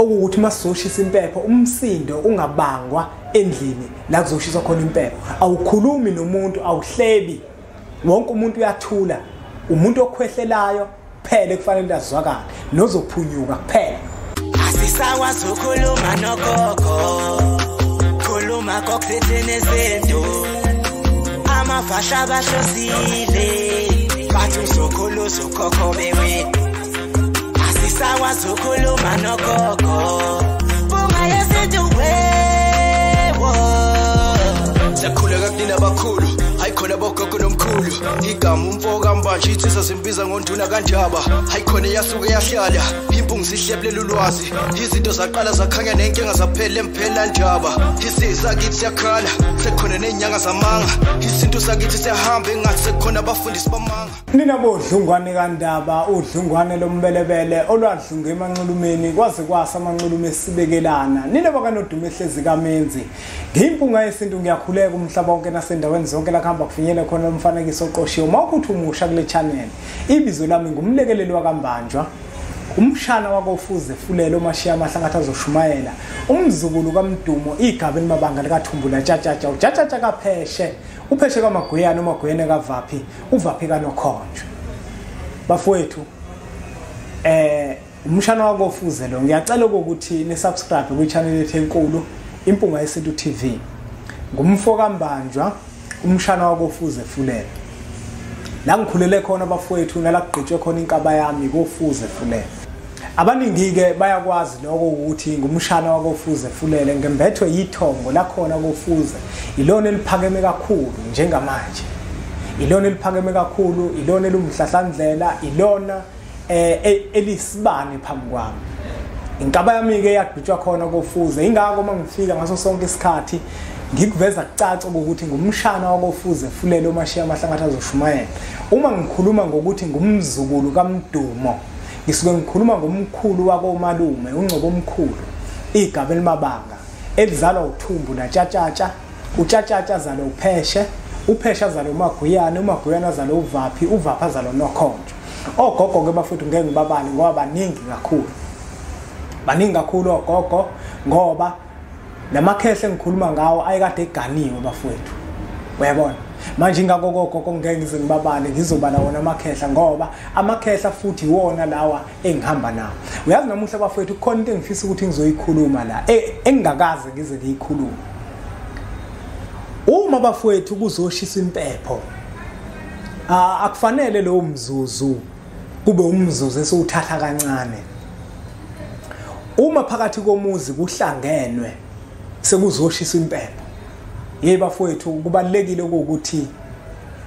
Okuwukuthi masizoshisa impepho umsindo ungabangwa endlini la kuzoshiswa khona impepho. Awukhulumi nomuntu, awuhlebi, wonke umuntu uyathula. Umuntu okhwehlelayo kuphela kufanele azwakale, nozophunyuka kuphela. Asisakwazi ukukhuluma nogogo, khuluma kokuthethene izinto, amavasha bahlosile, bathi uzokhulu uzokhokho bewe. Asisakwazi ukukhuluma nogogo, bunga yesintu wewo. Siyakhuleka kunina abakhulu, hayi khona bogogo nomkhulu. Igama umfo kaMbanje insizwa zimbiza ngonduna kaNjaba. Hayi khona yasuke yahlala, impungu zihlebulela ulwazi. Izinto zaqala zakhanya nenkinga zaphela emphela njaba. Isizwe sakithi siyakhala, sekukhona nezinyanga zamanga. Isintu sakithi siyahamba engathi sekukhona abafundisi bamanga. Nina bodlungwane kaNdaba, udlungwane lombelebele olwadlunga emanxulumeni kwaze kwasa amanxulume esibekelana. Nina bakanodumo ehlezi kaMenzi. Ngimpunga yesintu ngiyakhuleka umhlaba wonke nasendaweni zonke la kuhamba kufinyele khona umfanekiso oqoshiwe. Mawukuthi umusha kule channel, ibizo lami ngumlekeleli wakaMbanjwa, umshana wakofuze Fulelo omashiya amahlangathi azoshumayela, umzukulu kaMdumo igaba elimabanga likaThumbula Tshatshatsha, uTshatshatsha kaPheshe, uPheshe kaMaguyane, uMaguyane kaVaphi, uVaphi kaNokhonjwa. Bafowethu, umshana wakofuze lo, ngiyacela ukuthi ni subscribe kwi channel yethu enkulu Impunga Yesintu TV. Ngumfo kaMbanjwa, umshana wakofuze Fulelo. La ngikhulele khona bafowethu nala kugqitshwe khona inkaba yami kofuze Fulelo. Abaningi ke bayakwazi lokho ukuthi ngumshana wakofuze Fulele, ngembethwe yithongo lakhona kofuze. Ilona eliphakeme kakhulu njengamanje. Ilona eliphakeme kakhulu, ilona elumhlahlandlela, ilona elisibane phambi kwami. Inkaba yami ke yagqitshwa khona kofuze. Ingakho mangifika ngaso sonke isikhathi ngikuveza kucaca ukuthi ngumshana wakofuze Fulelo omashiya amahlangathi azoshumayela. Uma ngikhuluma ngokuthi ngumzukulu kaMdumo, ngisuke ngikhuluma ngomkhulu wakomalume, uNgcobo omkhulu, igaba elimabanga elizalwa uThumbu naTshatshatsha, uTshatshatsha azalwa uPheshe, uPheshe azalwa uMaguyane, uMaguyane azalwa uVaphi, uVaphi azalwa uNokhonjwa. Ogogo ke bafuthu ngeke ngibabale ngoba baningi kakhulu. Baningi kakhulu ogogo ngoba lamakhehle engikhuluma ngawo ayekade eganiwe bafowethu. Uyabona? Manje ingakho gogo ngeke ngize ngibabale, ngizobala wona amakhehla ngoba amakhehla futhi iwona lawa engihamba nawo. Uyazi namuhla bafowethu kukhona into engifisa ukuthi ngizoyikhuluma la engingakaze ngize ngiyikhulume. Uma bafowethu kuzoshisa impepho, akufanele lowo mzuzu kube umzuzu esiwuthatha kancane. Uma phakathi komuzi kuhlangenwe sekuzoshisa impepho, yey bafowethu kubalekile ukuthi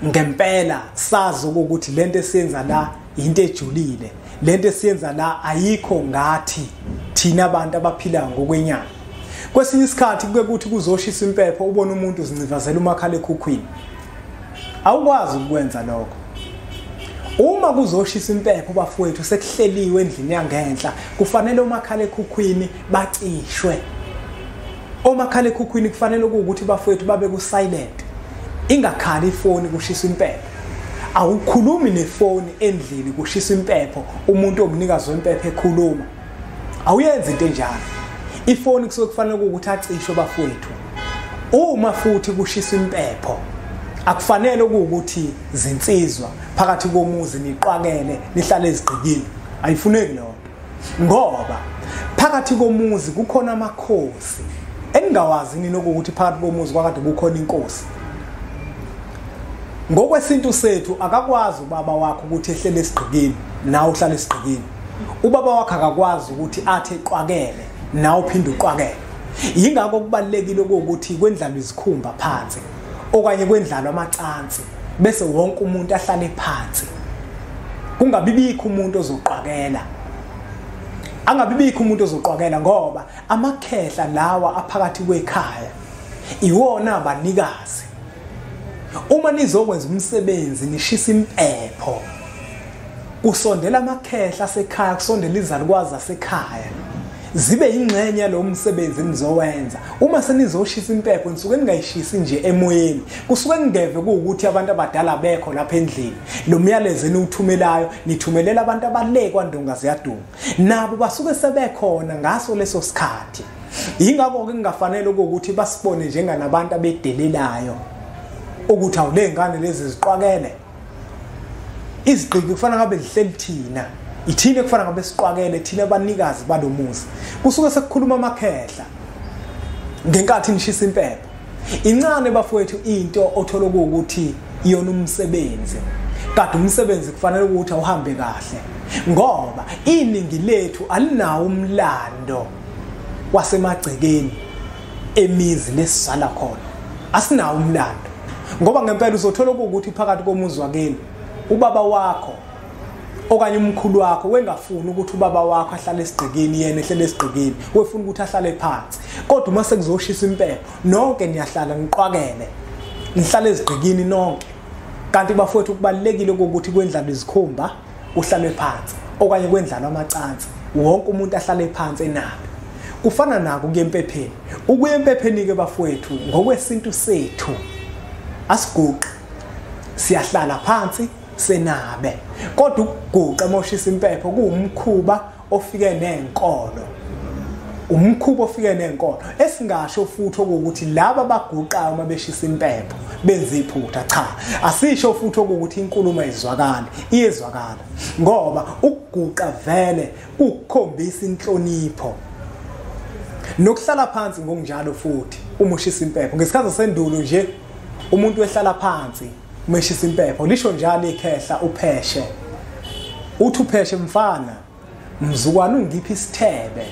ngempela sazi ukuthi lento esiyenza la into ejulile, lento esiyenza la ayikho ngathi thina abantu abaphila ngokwenyama. Kwesinye isikhathi kuke kuthi kuzoshisa impepho ubone umuntu uzincivazela umakhala ekhukhwini. Awukwazi ukwenza lokho. Uma kuzoshisa impepho bafowethu sekuhleliwe endlini yangenhla, kufanele umakhala ekhukhwini bacishwe. Omakhala ekhukhwini kufanele ukuthi bafowethu babe ku silent. Ingakhali ifoni kushisa impepho. Awukhulumi nefoni endlini kushisa impepho, umuntu omnikazi wempepho ekhuluma. Awuyenzi into enjalo. Ifoni kusuke kufanele ukuthi acishwe bafowethu. Uma futhi kushisa impepho, akufanele ukuthi zinsizwa phakathi komuzi niqwakele nihlale ezigqikini. Ayifuneki leyo nto. Ngoba phakathi komuzi kukhona amakhosi engingawazi nini ukuthi phakathi komuzi kwakade kukhona inkosi. Ngokwesintu sethu akakwazi ubaba wakho ukuthi ehlele esigqikini nawe uhlale esigqikini. Ubaba wakho akakwazi ukuthi athi eqwakele nawe uphinde uqwakele. Yingakho kubalekile ukuthi kwendlalwe izikhumba phansi okanye kwendlalwe amacansi bese wonke umuntu ahlale phansi. Kungabi bikho umuntu ozoqwakela. Angabi bikho umuntu ozoqwakela ngoba amakhehla lawa aphakathi kwekhaya iwona abanikazi. Uma nizokwenza umsebenzi nishisa impepho, kusondela amakhehla asekhaya, kusondela izalukwazi zasekhaya. Zibe ingxenye lo msebenzi nizowenza. Uma senizoshisa impepho nisuke ningayishisi nje emoyeni, kusuke ngeve kuwukuthi abantu abadala bekho lapha endlini. Lo myalezo eniwuthumelayo nithumelela abantu abale kwaNdonga Ziyaduma, nabo basuke sebekhona ngaso leso sikhathi. Yingakho-ke kungafanele ukuthi basibone njenganabantu abedelelayo, ukuthi awu le ngane lezi ziqwakele izigqiki, kufana ngabe zihleli thina, ithina kufana ngabe siqwakele thina abanikazi balomuzi. Kusuke sekukhuluma amakhehla ngenkathi nishisa impepho. Incane bafowethu into othola ukuthi iyona umsebenzi, kade umsebenzi kufanele ukuthi awuhambe kahle, ngoba iningi lethu alinawo umlando wasemagcekeni emizi lesizala khona. Asinawo umlando, ngoba ngempela uzothola ukuthi phakathi komuzi wakini ubaba wakho okanye umkhulu wakho wengafuni ukuthi ubaba wakho ahlale esigqikini, yena ehlele esigqikini, wefuna ukuthi ahlale phansi. Kodwa uma sekuzoshisa impepho nonke niyahlala niqwakele, nihlale ezigqikini nonke. Kanti bafowethu kubalulekile ukuthi kwendlalwe izikhumba kuhlalwe phansi, okanye kwendlalwe amacansi, wonke umuntu ahlale phansi enabe. Kufana nako kuye empepheni. Ukuya empepheni-ke bafowethu ngokwesintu sethu asiguqi, siyahlala phansi senabe. Kodwa ukuguqa uma ushisa impepho kuwumkhuba ofike nenkolo, umkhuba ofike nenkolo esingasho futhi ukuthi laba abaguqayo uma beshisa impepho benza iphutha. Cha, asisho futhi ukuthi inkulumo ayizwakali, iyezwakala, ngoba ukuguqa vele kukhombisa inhlonipho nokuhlala phansi ngokunjalo futhi uma ushisa impepho. Ngesikhathi sendulo nje umuntu wehlala phansi uma eshisa impepho, lisho njalo ikhehla upheshe, uthi upheshe mfana mzukwana ungiphi isithebe,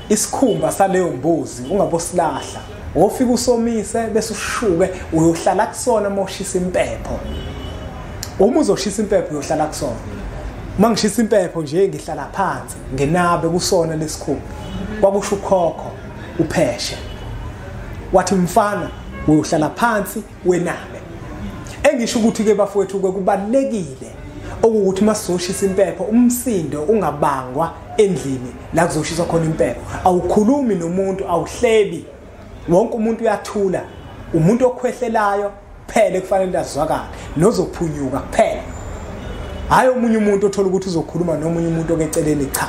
isikhumba saleyo mbuzi ungabosilahla, wofika usomise bese ushuke uyohlala kusona uma ushisa impepho. Uma uzoshisa impepho uyohlala kusona. Uma ngishisa impepho nje ngihlala phansi ngenabe kusona lesikhumba. Kwakusho ukhokho upheshe, wathi mfana uyohlala phansi wenabe. Engisho ukuthi ke bafowethu kubalekile okuthi masizoshisa impepho umsindo ungabangwa endlini la kuzoshiswa khona impepho. Awukhulumi nomuntu, awuhlebi, wonke umuntu uyathula. Umuntu okhwehlelayo kuphela kufanele azwakale, nozophunyuka kuphela, hayi omunye umuntu othola ukuthi uzokhuluma nomunye umuntu okeceleni. Cha,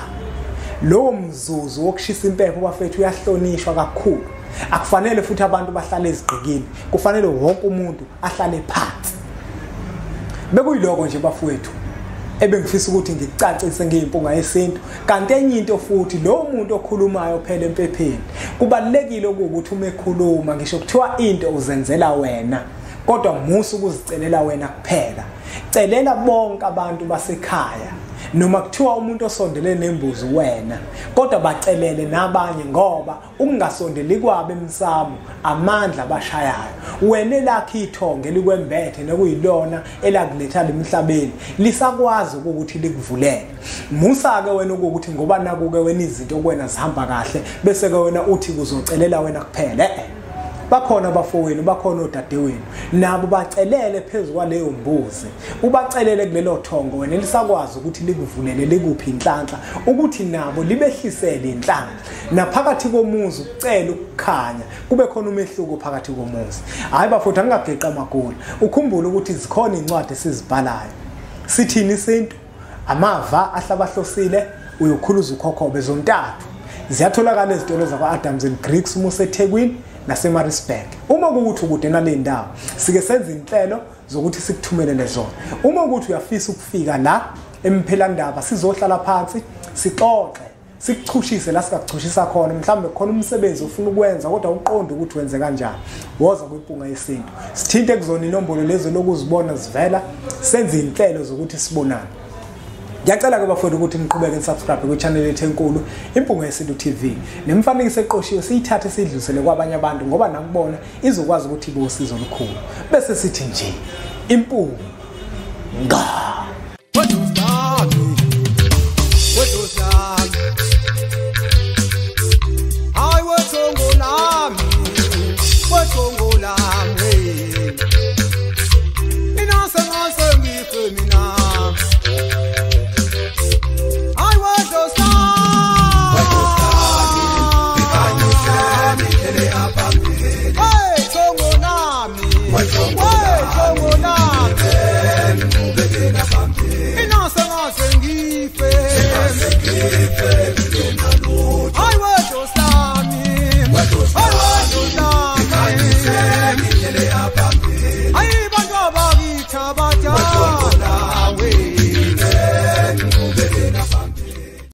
lowo mzuzu wokushisa impepho bafethu uyahlonishwa kakhulu. Akufanele futhi abantu bahlale ezigqikini, kufanele wonke umuntu ahlale phansi. Bekuyiloko nje bafowethu ebengifisa ukuthi ngicacise ngeyimpunga yesintu. Kanti enye into futhi, lo muntu okhulumayo phela empepheni kubalekile ukuthi uma ekhuluma, ngisho kuthiwa into uzenzela wena, kodwa musa ukuzicelela wena kuphela, celela bonke abantu basekhaya. Noma kuthiwa umuntu osondele nembuzi wena, kodwa bacelele nabanye, ngoba ukungasondeli kwabo emsamo amandla abashayayo. Wena elakho ithongo elikwembethe nokuyilona elakuletha lemhlabeni lisakwazi ukuthi likuvulele. Musa ke wena ukuthi ngoba nakuke wena izinto kuwena zihamba kahle bese ke wena uthi kuzocelela wena kuphela. Bakhona abafowenu, bakhona odadewenu, nabo bacelele phezu kwaleyo mbuzi, ubacelele kulelo thongo wena lisakwazi ukuthi likuvulele likuphi inhlanhla, ukuthi nabo libehlisele inhlanhla. Naphakathi komuzi ucela ukukhanya, kube khona umehluko phakathi komuzi. Hayi bafowethu, angingageqa amagula. Ukhumbule ukuthi zikhona incwadi esizibhalayo. Sithini isintu? Amava ahlabahlosile uyokhuluza ukhokhobe zontathu. Ziyatholakala ezitolo zakwa-Adams and Greeks uma useThekwini naseMaritzburg. Uma kuwukuthi ukude nale ndawo, sike senze inhlelo zokuthi sikuthumelele zona. Uma ukuthi uyafisa ukufika la emphelandaba, sizohlala phansi sixoxe, sikuchushise la sikakuchushisa khona. Mhlawumbe khona umsebenzi ofuna ukwenza kodwa uqonde ukuthi wenze kanjani, woza kwiMpunga Yesintu, sithinte kuzona inombolo lezo lokuzibona zivela, senze inhlelo zokuthi sibonane. Ngiyacela ke bafowethu ukuthi niqhubeke nisubscribe kwi-channel yethu enkulu Impunga Yesintu TV. Nemfanekiso eqoshiwe siyithathe sidlulisele kwabanye abantu, ngoba nakubona izokwazi ukuthi ibe usizo olukhulu. Bese sithi nje impunga.